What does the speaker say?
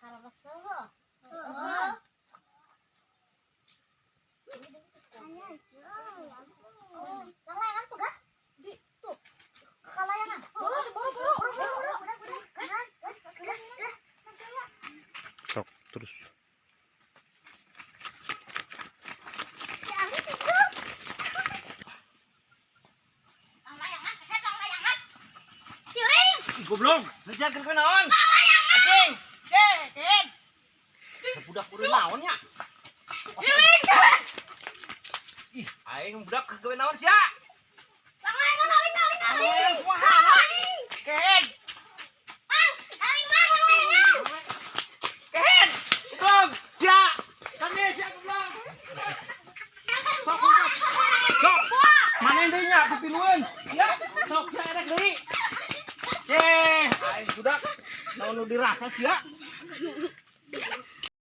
Karasa. Heeh. Layangan pegat di tuh ke layangan. Boro boro boro boro boro. Gas gas gas gas. Sok terus. Si Ami tidur. Layangan, kehet layangan. Tiling. Goblok, geus keur naon? Acing. Ye, tin. Budak kudu naon nya? Tiling. Ih, aing budak keur gawe naon sia? Layangan aling aling aling. Aing kumaha? Kehed. Mang, aling mang layangan. Kehed. Goblok, sia. Panggil sia goblok. Sok budak. Sok. Mana deui nya pipilueun? Sia, sok sia erek deui. Ye, aing budak naon nu dirasa sia?